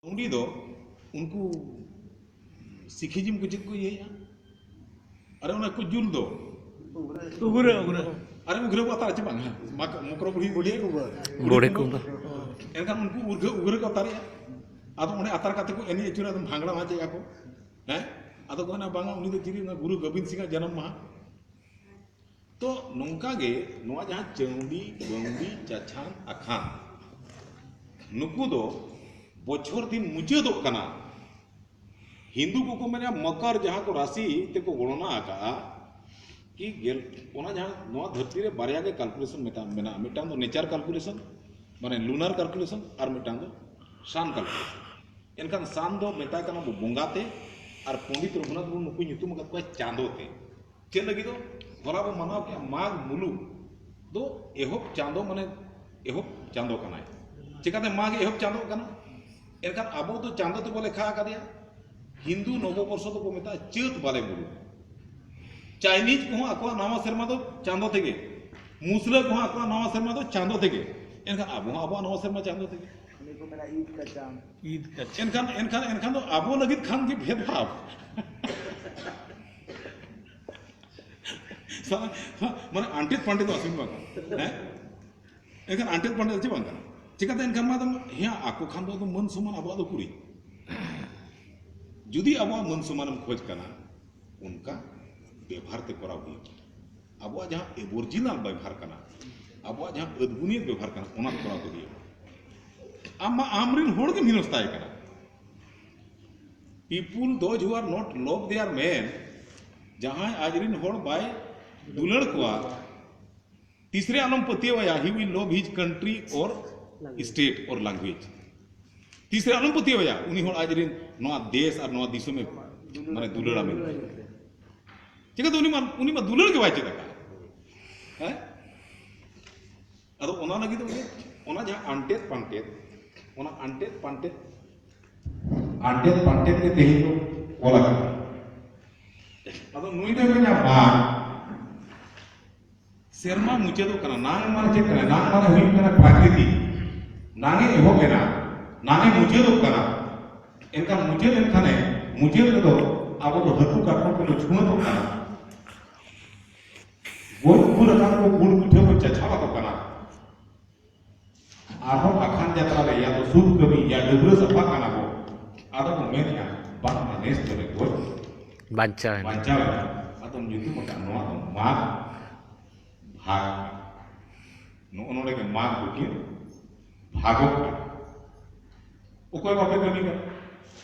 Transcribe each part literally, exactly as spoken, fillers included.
ᱩᱱᱤ ᱫᱚ ᱩᱱᱠᱩ ᱥᱤᱠᱷᱤᱡᱤᱢ ᱠᱚ ᱪᱮᱫ ᱠᱚ ᱤᱭᱟᱹᱭᱟ? ᱟᱨᱮ ᱚᱱᱟ ᱠᱚ ᱡᱩᱞ ᱫᱚ ᱩᱜᱽᱨᱟᱹ, ᱩᱜᱽᱨᱟᱹ᱾ ᱟᱨᱮ ᱩᱜᱽᱨᱟᱹ ᱠᱚ ᱟᱛᱟᱨ ᱪᱮ ᱵᱟᱝ? ᱦᱮᱸ, ᱢᱟᱠ-, ᱢᱚᱠᱨᱚ ᱵᱩᱲᱦᱤ ᱵᱩᱲᱦᱤ ᱠᱩᱢᱵᱟᱹ᱾ ᱵᱚᱲᱮ ᱠᱩᱢᱵᱟᱹ᱾ ᱮᱱᱠᱷᱟᱱ ᱩᱱᱠᱩ ᱩᱜᱽᱨᱟᱹ, ᱩᱜᱽᱨᱟᱹ ᱠᱚ ᱟᱛᱟᱨᱮᱜᱼᱟ᱾ ᱟᱫᱚ ᱚᱸᱰᱮ ᱟᱛᱟᱨ ᱠᱟᱛᱮ ᱠᱚ ᱮᱱᱮᱡ ᱟᱹᱪᱩᱨᱟ, ᱟᱫᱚᱢ ᱵᱷᱟᱝᱲᱟ ᱱᱟᱪᱮᱜᱼᱟ ᱠᱚ᱾ ᱦᱮᱸ? ᱟᱫᱚ ᱠᱚ ᱢᱮᱱᱟ, "ᱵᱟᱝᱟ, ᱩᱱᱤ ᱫᱚ ᱪᱤᱞᱤ? ᱚᱱᱟ ᱜᱩᱨᱩ ᱜᱳᱵᱤᱱ ᱥᱤᱝᱟᱜ ᱡᱟᱱᱟᱢ ᱢᱟᱦᱟ᱾" ᱛᱚ ᱱᱚᱝᱠᱟ ᱜᱮ ᱱᱚᱣᱟ ᱡᱟᱦᱟᱸ ᱪᱟᱹᱣᱰᱤ, ᱵᱟᱹᱣᱰᱤ, ᱪᱟᱪᱷᱟᱱ, ᱟᱠᱷᱟᱱ, ᱱᱩᱠᱩ ᱫᱚ ᱵᱚᱪᱷᱚᱨ ᱫᱤᱱ ᱢᱩᱪᱟᱹᱫᱚᱜ ᱠᱟᱱᱟ᱾ ᱦᱤᱱᱫᱩ ᱠᱚᱠᱚ ᱢᱮᱱᱟ ᱢᱚᱠᱚᱨ, ᱡᱟᱦᱟᱸ ᱠᱚ ᱨᱟᱥᱤ ᱛᱮᱠᱚ ᱜᱚᱬᱱᱟ ᱟᱠᱟᱜᱼᱟ, ᱠᱤ ᱜᱮᱞ, ᱚᱱᱟ ᱡᱟᱦᱟᱸ ᱱᱚᱣᱟ ᱫᱷᱟᱹᱨᱛᱤ ᱨᱮ ᱵᱟᱨᱭᱟ ᱜᱮ calculation ᱢᱮᱛᱟ-, ᱢᱮᱱᱟᱜᱼᱟ, ᱢᱤᱫᱴᱟᱝ ᱫᱚ nature calculation, ᱢᱟᱱᱮ lunar calculation, ᱟᱨ ᱢᱤᱫᱴᱟᱝ ᱫᱚ sun calculation᱾ ᱮᱱᱠᱷᱟᱱ sun ᱫᱚ ᱢᱮᱛᱟᱭ ᱠᱟᱱᱟ ᱵᱚ ᱵᱚᱸᱜᱟ ᱛᱮ, ᱟᱨ ᱯᱚᱸᱰᱤᱛ ᱨᱚᱜᱷᱩᱱᱟᱛᱷ ᱢᱩᱨᱢᱩ ᱱᱩᱠᱩ ᱧᱩᱛᱩᱢ ᱟᱠᱟᱫ ᱠᱚᱣᱟ ᱪᱟᱸᱫᱚ ᱛᱮ᱾ ᱪᱮᱫ ᱞᱟᱹᱜᱤᱫ ᱫᱚ? ᱦᱚᱞᱟ ᱵᱚ ᱢᱟᱱᱟᱣ ᱠᱮᱜᱼᱟ ᱢᱟᱜᱽ ᱢᱩᱞᱩᱜ ᱫᱚ ᱮᱦᱚᱵ ᱪᱟᱸᱫᱚ, ᱢᱟᱱᱮ ᱮᱦᱚᱵ ᱪᱟᱸᱫᱚ ᱠᱟᱱᱟᱭ᱾ ᱪᱮᱠᱟᱛᱮ ᱢᱟᱜᱽ ᱮᱦᱚᱵ ᱪᱟᱸᱫᱚ ᱠᱟᱱᱟ? ᱮᱱᱠᱷᱟᱱ ᱟᱵᱚ ᱫᱚ ᱪᱟᱸᱫᱚ ᱛᱮᱵᱚ ᱞᱮᱠᱷᱟ ᱟᱠᱟᱫᱮᱭᱟ᱾ ᱦᱤᱱᱫᱩ ᱱᱚᱵᱚᱵᱚᱨᱥᱚ ᱫᱚᱠᱚ ᱢᱮᱛᱟᱜᱼᱟ ᱪᱟᱹᱛ ᱵᱟᱞᱮ ᱢᱩᱞᱩᱜ᱾ ᱪᱟᱭᱱᱤᱡᱽ ᱠᱚᱦᱚᱸ ᱟᱠᱚᱣᱟᱜ ᱱᱟᱣᱟ ᱥᱮᱨᱢᱟ ᱫᱚ ᱪᱟᱸᱫᱚ ᱛᱮᱜᱮ, ᱢᱩᱥᱞᱟᱹ ᱠᱚᱦᱚᱸ ᱟᱠᱚᱣᱟᱜ ᱱᱟᱣᱟ ᱥᱮᱨᱢᱟ ᱫᱚ ᱪᱟᱸᱫᱚ ᱛᱮᱜᱮ᱾ ᱮᱱᱠᱷᱟᱱ ᱟᱵᱚ ᱦᱚᱸ ᱟᱵᱚᱣᱟᱜ ᱱᱟᱣᱟ ᱥᱮᱨᱢᱟ ᱪᱟᱸᱫᱚ ᱛᱮᱜᱮ᱾ ᱩᱱᱤ ᱠᱚ ᱢᱮᱱᱟ ᱤᱫ ᱠᱟ ᱪᱟᱸᱫ᱾ ᱤᱫ ᱠᱟ ᱪᱟᱸᱫ᱾ ᱮᱱᱠᱷᱟᱱ, ᱮᱱᱠᱷᱟᱱ, ᱮᱱᱠᱷᱟᱱ ᱫᱚ ᱟᱵᱚ ᱞᱟᱹᱜᱤᱫ ᱠᱷᱟᱱ ᱜᱮ ᱵᱷᱮᱫᱽ ᱵᱷᱟᱵᱽ᱾ ᱥᱟ-, ᱥᱟ-, ᱢᱟᱱᱮ ᱟᱱᱴᱮᱫ ᱯᱟᱱᱴᱮᱫ ᱫᱚ ᱟᱥᱮ ᱵᱟᱝ ᱠᱟᱱᱟ? ᱦᱮᱸ? ᱮᱱᱠᱷᱟᱱ ᱟᱱᱴᱮᱫ ᱯᱟᱱᱴᱮᱫ ᱫᱚ ᱪᱮᱫ ᱵᱟᱝ ᱠᱟᱱᱟ? ᱪᱤᱠᱟᱹᱛᱮ ᱮᱱᱠᱷᱟᱱ ᱢᱟ ᱟᱫᱚ, ᱦᱮᱸ, ᱟᱠᱚ ᱠᱷᱟᱱ ᱫᱚ ᱟᱫᱚ ᱢᱟᱹᱱ ᱥᱚᱢᱟᱱ ᱟᱵᱚᱣᱟᱜ ᱫᱚ ᱠᱩᱲᱤ᱾ ᱡᱩᱫᱤ ᱟᱵᱚᱣᱟᱜ ᱢᱟᱹᱱ ᱥᱚᱢᱟᱱᱮᱢ ᱠᱷᱚᱡᱽ ᱠᱟᱱᱟ, ᱚᱱᱠᱟ ᱵᱮᱵᱷᱟᱨ ᱛᱮ ᱠᱚᱨᱟᱣ ᱦᱩᱭᱩᱜᱼᱟ᱾ ᱟᱵᱚᱣᱟᱜ ᱡᱟᱦᱟᱸ aboriginal ᱵᱮᱵᱷᱟᱨ ᱠᱟᱱᱟ, ᱟᱵᱚᱣᱟᱜ ᱡᱟᱦᱟᱸ ᱟᱹᱫᱵᱩᱱᱤᱭᱟᱹ ᱵᱮᱵᱷᱟᱨ ᱠᱟᱱᱟ, ᱚᱱᱟ ᱠᱚᱨᱟᱣ ᱛᱮ ᱦᱩᱭᱩᱜᱼᱟ᱾ ᱟᱢ ᱢᱟ ᱟᱢᱨᱮᱱ ᱦᱚᱲ ᱜᱮᱢ ᱦᱤᱱᱚᱥᱛᱟᱭᱮ ᱠᱟᱱᱟ᱾ People, those who are not love their men, ᱡᱟᱦᱟᱸᱭ ᱟᱡᱨᱮᱱ ᱦᱚᱲ ᱵᱟᱭ ᱫᱩᱞᱟᱹᱲ ᱠᱚᱣᱟ, ᱛᱤᱥᱨᱮ ᱟᱞᱚᱢ ᱯᱟᱹᱛᱭᱟᱹᱣᱟᱭᱟ, he will love his country or state or language. ᱛᱤᱥᱨᱮ ᱟᱞᱚᱢ ᱯᱟᱹᱛᱭᱟᱹᱣᱟᱭᱟ, ᱩᱱᱤ ᱦᱚᱲ ᱟᱡᱨᱮᱱ ᱱᱚᱣᱟ ᱫᱮᱥ ᱟᱨ ᱱᱚᱣᱟ ᱫᱤᱥᱚᱢᱮ ᱢᱟᱱᱮ ᱫᱩᱞᱟᱹᱲᱟ ᱢᱮᱱᱛᱮ᱾ ᱪᱤᱠᱟᱹᱛᱮ ᱩᱱᱤ ᱢᱟ, ᱩᱱᱤ ᱢᱟ ᱫᱩᱞᱟᱹᱲ ᱜᱮ ᱵᱟᱭ ᱪᱮᱫ ᱟᱠᱟᱫ᱾ ᱦᱮᱸ? ᱟᱫᱚ ᱚᱱᱟ ᱞᱟᱹᱜᱤᱫ ᱫᱚ ᱩᱱᱤ, ᱚᱱᱟ ᱡᱟᱦᱟᱸ ᱟᱱᱴᱮᱫ ᱯᱟᱱᱴᱮᱫ, ᱚᱱᱟ ᱟᱱᱴᱮᱫ ᱯᱟᱱᱴᱮᱫ, ᱟᱱᱴᱮᱫ ᱯᱟᱱᱴᱮᱫ ᱜᱮ ᱛᱮᱦᱮᱧ ᱫᱚ ᱚᱞ ᱟᱠᱟᱱᱟ᱾ ᱟᱫᱚ ᱱᱩᱭ ᱫᱚᱭ ᱢᱮᱱᱟ, ᱵᱟᱝ, ᱥᱮᱨᱢᱟ ᱢᱩᱪᱟᱹᱫᱚᱜ ᱠᱟᱱᱟ, ᱱᱟᱝ ᱢᱟᱱᱮ ᱪᱮᱫ ᱠᱟᱱᱟ? ᱱᱟᱝ ᱢᱟᱱᱮ ᱦᱩᱭᱩᱜ ᱠᱟᱱᱟ ᱯᱨᱟᱠᱨᱤᱛᱤ, ᱱᱟᱝ ᱮ ᱮᱦᱚᱵ ᱮᱱᱟ᱾ ᱱᱟᱝᱮ ᱢᱩᱪᱟᱹᱫᱚᱜ ᱠᱟᱱᱟ᱾ ᱮᱱᱠᱷᱟᱱ ᱢᱩᱪᱟᱹᱫ ᱮᱱ ᱠᱷᱟᱱᱮ, ᱢᱩᱪᱟᱹᱫ ᱨᱮᱫᱚ ᱟᱵᱚ ᱫᱚ ᱦᱟᱹᱠᱩ ᱠᱟᱴᱠᱚᱢ ᱠᱚᱫᱚ ᱪᱷᱩᱣᱟᱹᱛᱚᱜ ᱠᱟᱱᱟ᱾ ᱜᱚᱡ ᱜᱩᱨ ᱟᱠᱟᱱ ᱠᱚ ᱜᱩᱲ ᱯᱤᱴᱷᱟᱹ ᱠᱚ ᱪᱟᱪᱷᱟᱣ ᱟᱠᱚ ᱠᱟᱱᱟ᱾ ᱟᱨᱦᱚᱸ ᱟᱠᱷᱟᱱ ᱡᱟᱛᱨᱟ ᱨᱮ ᱭᱟ ᱫᱚ ᱥᱩᱵ ᱠᱟᱹᱢᱤ ᱭᱟ ᱰᱟᱹᱵᱽᱨᱟᱹ ᱥᱟᱯᱷᱟ ᱠᱟᱱᱟ ᱵᱚ᱾ ᱟᱫᱚ ᱠᱚ ᱢᱮᱱᱮᱫᱼᱟ, ᱵᱟᱝᱢᱟ ᱱᱮᱥ ᱫᱚᱞᱮ ᱜᱚᱡ ᱵᱟᱧᱪᱟᱣ ᱮᱱᱟ᱾ ᱵᱟᱧᱪᱟᱣ ᱮᱱᱟ᱾ ᱟᱫᱚ ᱧᱩᱛᱩᱢ ᱟᱠᱟᱫ ᱱᱚᱣᱟ ᱫᱚ ᱢᱟᱜᱽ ᱵᱷᱟᱜᱽ᱾ ᱱᱚᱜᱼᱚ ᱱᱚᱰᱮ ᱜᱮ ᱢᱟᱜᱽ ᱫᱚᱠᱤᱱ ᱵᱷᱟᱜᱚᱜ ᱠᱟᱱᱟ᱾ ᱚᱠᱚᱭ ᱵᱟᱯᱮ ᱠᱟᱹᱢᱤ ᱠᱟᱱᱟ?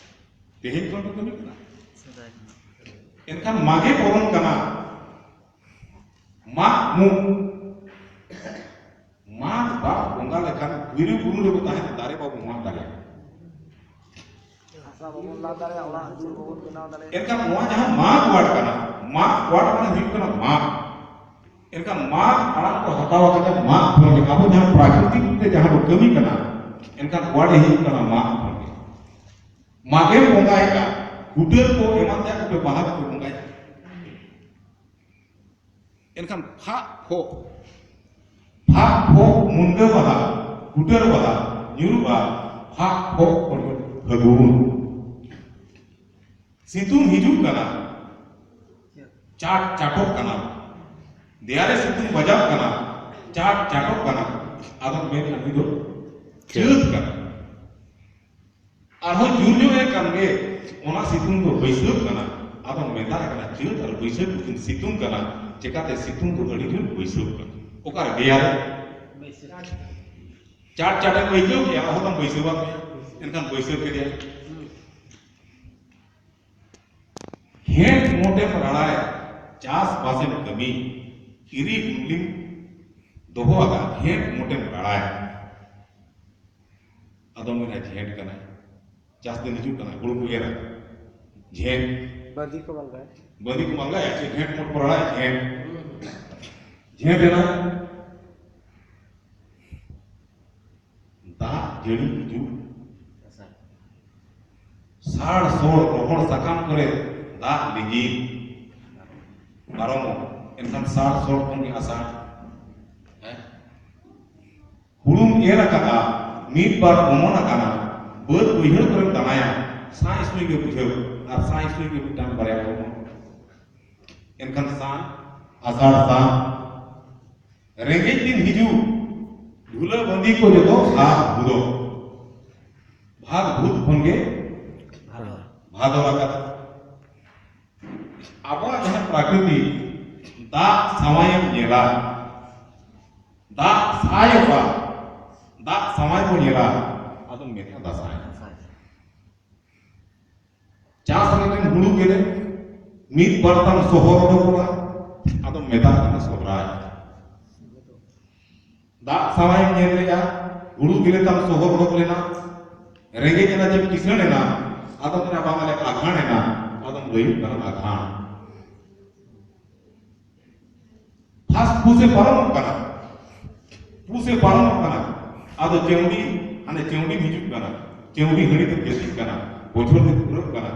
ᱛᱮᱦᱮᱧ ᱠᱷᱚᱱ ᱯᱮ ᱠᱟᱹᱢᱤ ᱠᱟᱱᱟ᱾ ᱮᱱᱠᱷᱟᱱ ᱢᱟᱜᱮ ᱯᱚᱨᱚᱱ ᱠᱟᱱᱟ᱾ ᱢᱟᱜᱽ ᱢᱩ ᱢᱟᱜᱽ ᱵᱟᱢ ᱵᱚᱸᱜᱟ ᱞᱮᱠᱷᱟᱱ ᱵᱤᱨ ᱵᱩᱨᱩ ᱨᱮᱵᱚ ᱛᱟᱦᱮᱱᱟ, ᱫᱟᱨᱮ ᱵᱟᱵᱚ ᱢᱟᱜ ᱫᱟᱲᱮᱭᱟᱜᱼᱟ᱾ ᱦᱟᱥᱟ ᱵᱟᱵᱚᱱ ᱞᱟ ᱫᱟᱲᱮᱭᱟᱜᱼᱟ, ᱚᱲᱟᱜ ᱫᱩᱣᱟᱹᱨ ᱵᱟᱵᱚᱱ ᱵᱮᱱᱟᱣ ᱫᱟᱲᱮᱭᱟᱜᱼᱟ᱾ ᱮᱱᱠᱷᱟᱱ ᱱᱚᱣᱟ ᱡᱟᱦᱟᱸ ᱢᱟᱜᱽ ᱣᱟᱨᱰ ᱠᱟᱱᱟ, ᱢᱟᱜᱽ ᱣᱟᱨᱰ ᱢᱟᱱᱮ ᱦᱩᱭᱩᱜ ᱠᱟᱱᱟ ᱢᱟᱜᱽ᱾ ᱮᱱᱠᱷᱟᱱ ᱢᱟᱜᱽ ᱟᱲᱟᱝ ᱠᱚ ᱦᱟᱛᱟᱣ ᱠᱟᱛᱮ ᱢᱟᱜᱽ ᱯᱷᱚᱞ ᱜᱮ ᱟᱵᱚ ᱡᱟᱦᱟᱸ ᱯᱨᱟᱠᱨᱤᱛᱤᱠ ᱛᱮ ᱡᱟᱦᱟᱸ ᱵᱚ ᱠᱟᱹᱢᱤ ᱠᱟᱱᱟ, ᱮᱱᱠᱷᱟᱱ ᱣᱟᱨᱰ ᱦᱩᱭᱩᱜ ᱠᱟᱱᱟ ᱢᱟᱜᱽ ᱯᱷᱚᱞ ᱜᱮ᱾ ᱢᱟᱜᱮᱢ ᱵᱚᱸᱜᱟᱭᱮᱫᱼᱟ, ᱠᱩᱴᱟᱹᱨ ᱠᱚ ᱮᱢᱟᱱ ᱛᱮᱭᱟᱜ ᱠᱚᱯᱮ ᱵᱟᱦᱟ ᱠᱚᱯᱮ ᱵᱚᱸᱜᱟᱭᱮᱫᱼᱟ᱾ ᱮᱱᱠᱷᱟᱱ ᱯᱷᱟᱜ ᱯᱷᱚᱜ, ᱯᱷᱟᱜ ᱯᱷᱚᱜ ᱢᱩᱱᱜᱟᱹ ᱵᱟᱦᱟ, ᱠᱩᱴᱟᱹᱨ ᱵᱟᱦᱟ ᱧᱩᱨᱩᱜᱼᱟ, ᱯᱷᱟᱜ ᱯᱷᱚᱜ ᱠᱷᱚᱱ ᱯᱷᱟᱹᱜᱩᱱ᱾ ᱥᱤᱛᱩᱝ ᱦᱤᱡᱩᱜ ᱠᱟᱱᱟ, ᱪᱟᱴ ᱪᱟᱴᱚᱜ ᱠᱟᱱᱟ, ᱫᱮᱭᱟ ᱨᱮ ᱥᱤᱛᱩᱝ ᱵᱟᱡᱟᱣ ᱠᱟᱱᱟ, ᱪᱟᱴ ᱪᱟᱴᱚᱜ ᱠᱟᱱᱟ, ᱟᱫᱚ ᱢᱮᱱ ᱱᱩᱭ ᱫᱚ ᱪᱟᱹᱛ ᱠᱟᱱᱟ᱾ ᱟᱨᱦᱚᱸ ᱡᱩᱨ ᱧᱚᱜ ᱮ ᱠᱟᱱ ᱜᱮ, ᱚᱱᱟ ᱥᱤᱛᱩᱝ ᱫᱚ ᱵᱟᱹᱭᱥᱟᱹᱠᱷ ᱠᱟᱱᱟ᱾ ᱟᱫᱚ ᱢᱮᱛᱟᱜ ᱠᱟᱱᱟ ᱪᱟᱹᱛ ᱟᱨ ᱵᱟᱹᱭᱥᱟᱹᱠᱷ ᱫᱚᱠᱤᱱ ᱥᱤᱛᱩᱝ ᱠᱟᱱᱟ, ᱪᱮᱠᱟᱛᱮ ᱥᱤᱛᱩᱝ ᱫᱚ ᱟᱹᱰᱤ ᱡᱳᱨ ᱵᱟᱹᱭᱥᱟᱹᱠᱷ ᱠᱟᱱᱟ᱾ ᱚᱠᱟᱨᱮ ᱫᱮᱭᱟ ᱨᱮ? ᱪᱟᱴ ᱪᱟᱴ ᱮᱢ ᱟᱹᱭᱠᱟᱹᱣ ᱠᱮᱭᱟ, ᱚᱦᱚ ᱛᱟᱢ ᱵᱟᱹᱭᱥᱟᱹᱣ ᱵᱟᱝ ᱠᱮᱭᱟ, ᱮᱱᱠᱷᱟᱱ ᱵᱟᱹᱭᱥᱟᱹᱣ ᱠᱮᱫᱮᱭᱟ᱾ ᱜᱷᱮᱸᱴ ᱢᱚᱴᱮᱢ ᱨᱟᱲᱟᱭᱟ, ᱪᱟᱥ ᱵᱟᱥᱮᱢ ᱠᱟᱹᱢᱤ, ᱤᱨᱤ ᱩᱱᱞᱤᱢ ᱫᱚᱦᱚ ᱟᱠᱟᱫ ᱜᱷᱮᱸᱴ ᱢᱚᱴᱮᱢ ᱨᱟᱲᱟᱭᱟ᱾ ᱟᱫᱚ ᱢᱮᱱᱟ ᱡᱷᱮᱸᱴ ᱠᱟᱱᱟ, ᱪᱟᱥ ᱫᱤᱱ ᱦᱤᱡᱩᱜ ᱠᱟᱱᱟ, ᱦᱩᱲᱩ ᱠᱚ ᱮᱨᱟ, ᱡᱷᱮᱸᱴ᱾ ᱵᱟᱹᱫᱤ ᱠᱚ ᱵᱟᱝ ᱜᱟᱭ᱾ ᱵᱟᱹᱫᱤ ᱠᱚ ᱵᱟᱝ ᱜᱟᱭ, ᱪᱮᱫ ᱜᱷᱮᱸᱴ ᱢᱚᱴ ᱠᱚ ᱨᱟᱲᱟᱭᱟ, ᱡᱷᱮᱸᱴ᱾ ᱡᱷᱮᱸᱴ ᱮᱱᱟ᱾ ᱫᱟᱜ ᱡᱟᱹᱲᱤ ᱦᱤᱡᱩᱜ, ᱥᱟᱲ ᱥᱚᱲ ᱨᱚᱦᱚᱲ ᱥᱟᱠᱟᱢ ᱠᱚᱨᱮ ᱫᱟᱜ ᱞᱤᱸᱜᱤ ᱯᱟᱨᱚᱢᱚᱜ, ᱮᱱᱠᱷᱟᱱ ᱥᱟᱲ ᱥᱚᱲ ᱠᱷᱚᱱ ᱜᱮ ᱟᱥᱟᱲ᱾ ᱦᱮᱸ? ᱦᱩᱲᱩᱢ ᱮᱨ ᱟᱠᱟᱫᱼᱟ, ᱢᱤᱫ ᱵᱟᱨ ᱚᱢᱚᱱ ᱟᱠᱟᱱᱟ, ᱵᱟᱹᱫᱽ ᱵᱟᱹᱭᱦᱟᱹᱲ ᱠᱚᱨᱮᱢ ᱫᱟᱬᱟᱭᱟ, ᱥᱟᱸᱭ ᱥᱩᱭ ᱜᱮ ᱵᱩᱡᱷᱟᱹᱣ, ᱟᱨ ᱥᱟᱸᱭ ᱥᱩᱭ ᱜᱮ ᱢᱤᱫᱴᱟᱝ ᱵᱟᱨᱭᱟ ᱠᱚ ᱚᱢᱚᱱᱚᱜᱼᱟ᱾ ᱮᱱᱠᱷᱟᱱ ᱥᱟᱱ, ᱟᱥᱟᱲ ᱥᱟᱱ, ᱨᱮᱸᱜᱮᱡ ᱫᱤᱱ ᱦᱤᱡᱩᱜ, ᱰᱷᱩᱞᱟᱹ ᱵᱟᱸᱫᱤ ᱠᱚ ᱡᱚᱛᱚ ᱵᱷᱟᱫ ᱵᱷᱩᱫᱚ᱾ ᱵᱷᱟᱫ ᱵᱷᱩᱫ ᱠᱷᱚᱱ ᱜᱮ ᱵᱷᱟᱫᱚᱨ ᱟᱠᱟᱫᱟ᱾ ᱟᱵᱚᱣᱟᱜ ᱡᱟᱦᱟᱸ ᱯᱨᱟᱠᱨᱤᱛᱤ, ᱫᱟᱜ ᱥᱟᱶᱟᱭᱮᱢ ᱧᱮᱞᱟ, ᱫᱟᱜ ᱥᱟᱭᱚᱜᱼᱟ, ᱫᱟᱜ ᱥᱟᱶᱟᱭ ᱵᱚᱱ ᱧᱮᱞᱟ, ᱟᱫᱚᱢ ᱢᱮᱱᱟ ᱫᱟᱸᱥᱟᱭ᱾ ᱪᱟᱥ ᱞᱮᱠᱟᱱ ᱦᱩᱲᱩ ᱜᱮᱞᱮ ᱢᱤᱫ ᱵᱟᱨ ᱛᱟᱢ ᱥᱚᱦᱚᱨ ᱚᱰᱚᱠᱚᱜᱼᱟ, ᱟᱫᱚᱢ ᱢᱮᱛᱟᱜ ᱠᱟᱱᱟ ᱥᱚᱦᱨᱟᱭ᱾ ᱫᱟᱜ ᱥᱟᱶᱟᱭᱮᱢ ᱧᱮᱞ ᱞᱮᱜᱼᱟ, ᱦᱩᱲᱩ ᱜᱮᱞᱮ ᱛᱟᱢ ᱥᱚᱦᱚᱨ ᱚᱰᱚᱠ ᱞᱮᱱᱟ, ᱨᱮᱸᱜᱮᱡ ᱮᱱᱟ ᱪᱮᱢ ᱠᱤᱥᱟᱹᱬ ᱮᱱᱟ, ᱟᱫᱚᱢ ᱢᱮᱱᱟ ᱵᱟᱝ ᱟᱞᱮ ᱟᱜᱷᱟᱬ ᱮᱱᱟ, ᱟᱫᱚᱢ ᱞᱟᱹᱭᱩᱜ ᱠᱟᱱᱟ ᱟᱜᱷᱟᱬ᱾ ᱯᱷᱟᱥ ᱯᱩᱥᱮ ᱯᱟᱨᱚᱢᱚᱜ ᱠᱟᱱᱟ, ᱯᱩᱥᱮ ᱯᱟᱨᱚᱢᱚᱜ ᱠᱟᱱᱟ, ᱟᱫᱚ ᱪᱟᱹᱣᱰᱤ, ᱦᱟᱱᱮ ᱪᱟᱹᱣᱰᱤᱢ ᱦᱤᱡᱩᱜ ᱠᱟᱱᱟ, ᱪᱟᱹᱣᱰᱤ ᱦᱟᱹᱲᱤ ᱛᱮᱢ ᱡᱟᱹᱥᱛᱤᱜ ᱠᱟᱱᱟ, ᱵᱚᱪᱷᱚᱨ ᱫᱤᱱ ᱯᱩᱨᱟᱹᱜ ᱠᱟᱱᱟ,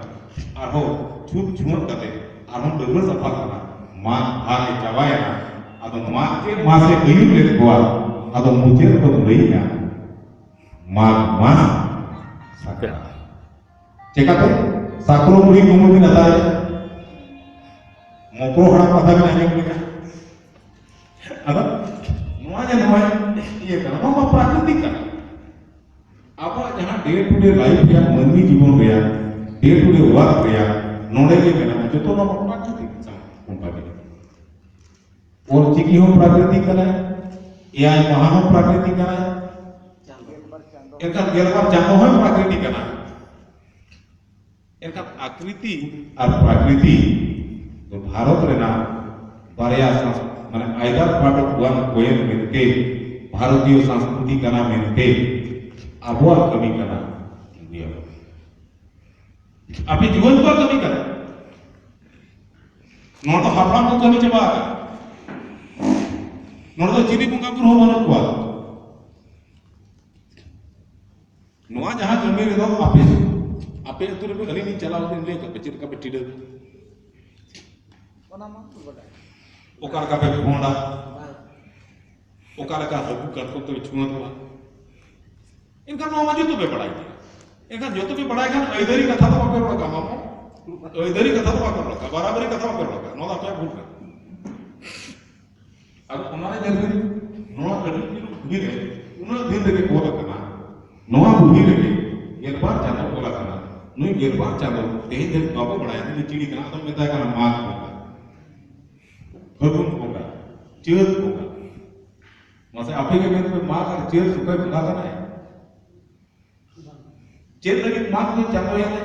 ᱟᱨᱦᱚᱸ ᱪᱷᱩᱛ ᱪᱷᱩᱣᱟᱹᱜ ᱠᱟᱛᱮ ᱟᱨᱦᱚᱸ ᱰᱟᱹᱵᱽᱨᱟᱹ ᱥᱟᱯᱷᱟ ᱠᱟᱱᱟ, ᱢᱟᱜᱽ ᱵᱷᱟᱜᱮ ᱪᱟᱵᱟᱭᱮᱱᱟ, ᱟᱫᱚ ᱢᱟᱜᱽ ᱪᱮᱫ ᱢᱟᱥᱮ ᱟᱹᱭᱩᱨ ᱞᱮᱫ ᱠᱚᱣᱟ, ᱟᱫᱚ ᱢᱩᱪᱟᱹᱫ ᱨᱮᱫᱚᱢ ᱞᱟᱹᱭᱮᱜᱼᱟ ᱢᱟᱜᱽ ᱢᱟᱥ ᱥᱟᱠᱨᱟᱛ᱾ ᱪᱮᱠᱟᱛᱮ? ᱥᱟᱠᱨᱚ ᱵᱩᱲᱦᱤ ᱠᱩᱢᱵᱟᱹ ᱵᱤᱱ ᱦᱟᱛᱟᱣᱮᱫᱼᱟ᱾ ᱢᱚᱠᱨᱚ ᱦᱟᱲᱟᱢ ᱠᱟᱛᱷᱟ ᱵᱤᱱ ᱟᱸᱡᱚᱢ ᱞᱮᱠᱟ᱾ ᱟᱫᱚ ᱱᱚᱣᱟ ᱡᱮ ᱱᱚᱣᱟ ᱤᱭᱟᱹ ᱠᱟᱱᱟ, ᱱᱚᱣᱟ ᱢᱟ ᱯᱨᱟᱠᱨᱤᱛᱤᱠ ᱠᱟᱱᱟ᱾ ᱟᱵᱚᱣᱟᱜ ᱡᱟᱦᱟᱸ day to day life ᱨᱮᱭᱟᱜ, ᱢᱟᱹᱱᱢᱤ ᱡᱤᱵᱚᱱ ᱨᱮᱭᱟᱜ, day to day work ᱨᱮᱭᱟᱜ ᱱᱚᱰᱮ ᱜᱮ ᱢᱮᱱᱟᱜᱼᱟ, ᱡᱚᱛᱚ ᱱᱚᱣᱟ ᱯᱨᱟᱠᱨᱤᱛᱤᱠ ᱠᱟᱱᱟ᱾ ᱚᱱᱠᱟ ᱜᱮ ᱚᱞ ᱪᱤᱠᱤ ᱦᱚᱸ ᱯᱨᱟᱠᱨᱤᱛᱤᱠ ᱠᱟᱱᱟ, ᱮᱭᱟᱭ ᱢᱟᱦᱟ ᱦᱚᱸ ᱯᱨᱟᱠᱨᱤᱛᱤᱠ ᱠᱟᱱᱟ, ᱮᱱᱠᱷᱟᱱ ᱜᱮᱞᱵᱟᱨ ᱪᱟᱸᱫᱚ ᱦᱚᱸ ᱯᱨᱟᱠᱨᱤᱛᱤᱠ ᱠᱟᱱᱟ᱾ ᱮᱱᱠᱷᱟᱱ ᱟᱠᱨᱤᱛᱤ ᱟᱨ ᱯᱨᱟᱠᱨᱤᱛᱤ ᱫᱚ ᱵᱷᱟᱨᱚᱛ ᱨᱮᱱᱟᱜ ᱵᱟᱨᱭᱟ ᱥᱟᱸᱥ-, ᱢᱟᱱᱮ either part of one coin ᱢᱮᱱᱛᱮ ᱵᱷᱟᱨᱚᱛᱤᱭᱚ ᱥᱚᱝᱥᱠᱨᱤᱛᱤ ᱠᱟᱱᱟ ᱢᱮᱱᱛᱮ ᱟᱵᱚᱣᱟᱜ ᱠᱟᱹᱢᱤ ᱠᱟᱱᱟ᱾ ᱟᱯᱮ ᱡᱩᱣᱟᱹᱱ ᱠᱚᱣᱟᱜ ᱠᱟᱹᱢᱤ ᱠᱟᱱᱟ᱾ ᱱᱚᱣᱟ ᱫᱚ ᱦᱟᱯᱲᱟᱢ ᱠᱚ ᱠᱟᱹᱢᱤ ᱪᱟᱵᱟ ᱟᱠᱟᱫᱟ᱾ ᱱᱚᱰᱮ ᱫᱚ ᱪᱤᱞᱤ ᱵᱚᱸᱜᱟ ᱵᱩᱨᱩ ᱦᱚᱸ ᱵᱟᱹᱱᱩᱜ ᱠᱚᱣᱟ᱾ ᱱᱚᱣᱟ ᱡᱟᱦᱟᱸ ᱠᱟᱹᱢᱤ ᱨᱮᱫᱚ ᱟᱯᱮ, ᱟᱯᱮ ᱟᱹᱛᱩ ᱨᱮ ᱟᱹᱞᱤᱧ ᱞᱤᱧ ᱪᱟᱞᱟᱣ ᱠᱟᱛᱮ ᱞᱤᱧ ᱞᱟᱹᱭ ᱟᱠᱟᱫ ᱯᱮ ᱪᱮᱫ ᱞᱮᱠᱟ ᱯᱮ ᱴᱤᱰᱟᱹ᱾ ᱚᱱᱟ ᱢᱟ ᱵᱟᱰᱟᱭ᱾ ᱚᱠᱟ ᱞᱮᱠᱟ ᱯᱮ ᱵᱷᱚᱸᱰᱟ, ᱦᱮᱸ᱾ ᱚᱠᱟ ᱞᱮᱠᱟ ᱦᱟᱹᱠᱩ ᱠᱟᱴᱠᱚᱢ ᱛᱮᱯᱮ ᱪᱷᱩᱣᱟᱹ ᱠᱚᱣᱟ, ᱮᱱᱠᱷᱟᱱ ᱱᱚᱣᱟ ᱢᱟ ᱡᱚᱛᱚ ᱯᱮ ᱵᱟᱲᱟᱭ ᱜᱮᱭᱟ᱾ ᱮᱱᱠᱷᱟᱱ ᱡᱚᱛᱚ ᱯᱮ ᱵᱟᱲᱟᱭ ᱠᱷᱟᱱ ᱟᱹᱭᱫᱟᱹᱨᱤ ᱠᱟᱛᱷᱟ ᱫᱚ ᱵᱟᱯᱮ ᱨᱚᱲ ᱠᱟᱜᱼᱟ, ᱢᱟᱢᱚ᱾ ᱟᱹᱭᱫᱟᱹᱨᱤ ᱠᱟᱛᱷᱟ ᱫᱚ ᱵᱟᱯᱮ ᱨᱚᱲ ᱠᱟᱜᱼᱟ, ᱵᱟᱨᱟᱵᱟᱨᱤ ᱠᱟᱛᱷᱟ ᱵᱟᱯᱮ ᱨᱚᱲ ᱠᱟᱜᱼᱟ, ᱱᱚᱣᱟ ᱫᱚ ᱟᱯᱮᱭᱟᱜ ᱵᱷᱩᱞ ᱠᱟᱱᱟ᱾ ᱟᱫᱚ ᱚᱱᱟᱨᱮ ᱧᱮᱞ ᱵᱤᱱ, ᱱᱚᱣᱟ ᱟᱹᱰᱤ ᱫᱤᱱ ᱵᱷᱤᱛᱤᱨ ᱨᱮ, ᱩᱱᱟᱹᱜ ᱫᱤᱱ ᱨᱮᱜᱮ ᱚᱞ ᱟᱠᱟᱱᱟ, ᱱᱚᱣᱟ ᱵᱩᱦᱤ ᱨᱮᱜᱮ ᱜᱮᱞᱵᱟᱨ ᱪᱟᱸᱫᱚ ᱚᱞ ᱟᱠᱟᱱᱟ᱾ ᱱᱩᱭ ᱜᱮᱞᱵᱟᱨ ᱪᱟᱸᱫᱚ ᱛᱮᱦᱮᱧ ᱫᱷᱟᱹᱵᱤᱡ ᱵᱟᱵᱚ ᱵᱟᱲᱟᱭᱟ, ᱱᱩᱭ ᱫᱚ ᱪᱤᱞᱤ ᱠᱟᱱᱟ, ᱟᱫᱚᱢ ᱢᱮᱛᱟᱭ ᱠᱟᱱᱟ ᱢᱟᱜᱽ ᱵᱚᱸᱜᱟ, ᱯᱷᱟᱹᱜᱩᱱ ᱵᱚᱸᱜᱟ, ᱪᱟᱹᱛ ᱵᱚᱸᱜᱟ᱾ ᱢᱟᱥᱮ ᱟᱯᱮ ᱜᱮ ᱢᱮᱱ ᱯᱮ, ᱢᱟᱜᱽ ᱟᱨ ᱪᱟᱹᱛ ᱚᱠᱚᱭ ᱵᱚᱸᱜᱟ ᱠᱟᱱᱟᱭ? ᱪᱮᱫ ᱞᱟᱹᱜᱤᱫ ᱢᱟᱜᱽ ᱫᱚ ᱪᱟᱸᱫᱚᱭᱟᱞᱮ?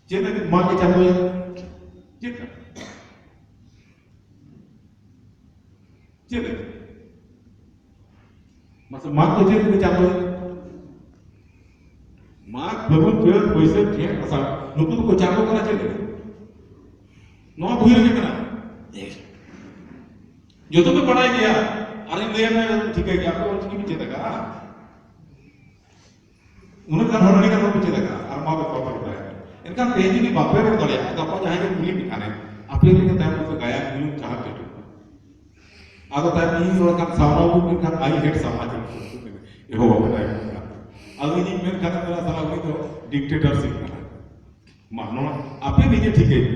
ᱪᱮᱫ ᱞᱟᱹᱜᱤᱫ ᱢᱟᱜᱽ ᱮ ᱪᱟᱸᱫᱚᱭᱟ? ᱪᱮᱫ ᱞᱟᱹᱜᱤᱫ? ᱪᱮᱫ ᱞᱟᱹᱜᱤᱫ? ᱢᱟᱥᱮ ᱢᱟᱜᱽ ᱫᱚ ᱪᱮᱫ ᱞᱟᱹᱜᱤᱫ ᱪᱟᱸᱫᱚᱭᱟ? ᱢᱟᱜᱽ, ᱯᱷᱟᱹᱜᱩᱱ, ᱪᱟᱹᱛ, ᱵᱟᱹᱭᱥᱟᱹᱠᱷ, ᱡᱷᱮᱸᱴ, ᱟᱥᱟᱲ, ᱱᱩᱠᱩ ᱫᱚᱠᱚ ᱪᱟᱸᱫᱚ ᱠᱟᱱᱟ ᱪᱮᱫ ᱞᱟᱹᱜᱤᱫ? ᱱᱚᱣᱟ ᱵᱩᱦᱤ ᱨᱮᱜᱮ ᱢᱮᱱᱟᱜᱼᱟ᱾ ᱡᱚᱛᱚ ᱯᱮ ᱵᱟᱲᱟᱭ ᱜᱮᱭᱟ, ᱟᱨᱤᱧ ᱞᱟᱹᱭᱟ ᱯᱮ, ᱴᱷᱤᱠᱟᱹ ᱜᱮᱭᱟ, ᱟᱯᱮ ᱚᱞᱪᱤᱠᱤ ᱯᱮ ᱪᱮᱫ ᱟᱠᱟᱫᱼᱟ? ᱩᱱᱟᱹᱜ ᱜᱟᱱ ᱦᱚᱲ, ᱟᱹᱰᱤ ᱜᱟᱱ ᱦᱚᱲ ᱠᱚ ᱪᱮᱫ ᱟᱠᱟᱫᱼᱟ, ᱟᱨ ᱢᱟ ᱵᱟᱯᱮ ᱨᱚᱲ ᱫᱟᱲᱮᱭᱟᱜᱼᱟ᱾ ᱮᱱᱠᱷᱟᱱ ᱛᱮᱦᱮᱧ ᱡᱩᱫᱤ ᱵᱟᱯᱮ ᱨᱚᱲ ᱫᱟᱲᱮᱭᱟᱜᱼᱟ, ᱜᱟᱯᱟ ᱡᱟᱦᱟᱸᱭ ᱜᱮ ᱠᱩᱞᱤ ᱢᱮ ᱠᱷᱟᱱᱮ, ᱟᱯᱮ ᱞᱟᱹᱜᱤᱫ ᱛᱟᱭᱚᱢ ᱛᱮ ᱜᱟᱭᱟᱱ ᱦᱩᱭᱩᱜ ᱡᱟᱦᱟᱸ ᱯᱮ ᱴᱷᱤᱠ᱾ ᱟᱫᱚ ᱛᱟᱭᱚᱢ ᱤᱧ ᱨᱚᱲ ᱠᱷᱟᱱ ᱥᱟᱨᱱᱟ ᱵᱚᱱ ᱢᱮᱱᱠᱷᱟᱱ I hate ᱥᱟᱨᱱᱟ ᱪᱚᱞᱤᱛ ᱪᱤᱛᱟᱹᱨ ᱮᱦᱚᱵ ᱟᱠᱟᱫᱟᱭ᱾ ᱟᱫᱚ ᱤᱧᱤᱧ ᱢᱮᱱ ᱠᱷᱟᱱ ᱫᱚ ᱥᱟᱞᱟ ᱩᱱᱤ ᱫᱚ dictatorship ᱠᱟᱱᱟ᱾ ᱢᱟ ᱱᱚᱣᱟ ᱟᱯᱮ ᱱᱤᱡᱮ ᱴᱷᱤᱠᱟᱹᱭ ᱯᱮ᱾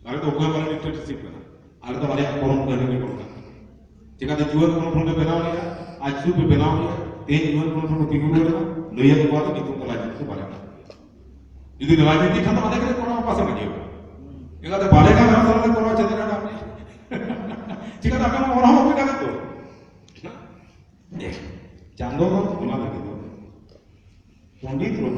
ᱟᱞᱮ ᱫᱚ ᱚᱠᱚᱭ ᱵᱟᱞᱮ dictatorship ᱠᱟᱱᱟ᱾ ᱟᱞᱮ ᱫᱚ ᱟᱞᱮᱭᱟᱜ ᱯᱚᱨᱚᱵᱽ ᱠᱟᱹᱦᱱᱤ ᱞᱮ ᱨᱚᱲ ᱠᱟᱱᱟ᱾ ᱪᱮᱠᱟᱛᱮ ᱡᱩᱣᱟᱹᱱ ᱜᱚᱱᱚᱴᱷᱚᱱ ᱞᱮ ᱵᱮᱱᱟᱣ ᱞᱮᱫᱟ, ᱟᱡ ᱥᱩᱨ ᱯᱮ ᱵᱮᱱᱟᱣ ᱞᱮᱫᱟ, ᱛᱮᱦᱮᱧ ᱡᱩᱣᱟᱹᱱ ᱜᱚᱱᱚᱴᱷᱚᱱ ᱠᱚ ᱛᱤᱸᱜᱩ ᱨᱩᱣᱟᱹᱲ ᱮᱱᱟ, ᱞᱟᱹᱭ ᱟᱠᱚ ᱠᱟᱱᱟ ᱧᱩᱛᱩᱢ ᱛᱮ ᱨᱟᱡᱽᱱᱤᱛᱤ ᱫᱚ ᱵᱟᱞᱮ ᱠᱟᱱᱟ᱾ ᱡᱩᱫᱤ ᱨᱟᱡᱽᱱᱤᱛᱤ ᱠᱷᱟᱱ ᱫᱚ ᱟᱞᱮ ᱜᱮᱞᱮ ᱠᱚᱨᱟᱣᱟ, ᱚᱠᱟ ᱥᱮᱫ ᱢᱟᱹᱡᱷᱤ ᱵᱟᱵᱟ? ᱪᱮᱠᱟᱛᱮ ᱵᱟᱞᱮ ᱜᱟᱱ ᱨᱮᱦᱚᱸ ᱛᱟᱦᱚᱞᱮ ᱞᱮ ᱠᱚᱨᱟᱣᱟ, ᱪᱮᱫ ᱞᱮᱠᱟ ᱜᱟᱱ? ᱪᱮᱠᱟᱛᱮ ᱟᱯᱮ ᱢᱟ ᱚᱱᱟ ᱦᱚᱸ ᱵᱟᱯᱮ ᱜᱟᱱᱮᱫ ᱫᱚ? ᱪᱟᱸᱫᱚ ᱫᱚ ᱚᱱᱟ ᱞᱟᱹᱜᱤᱫ ᱫᱚ ᱯᱚᱱᱰᱤᱛ ᱨᱚᱜᱷᱩᱱᱟᱛᱷ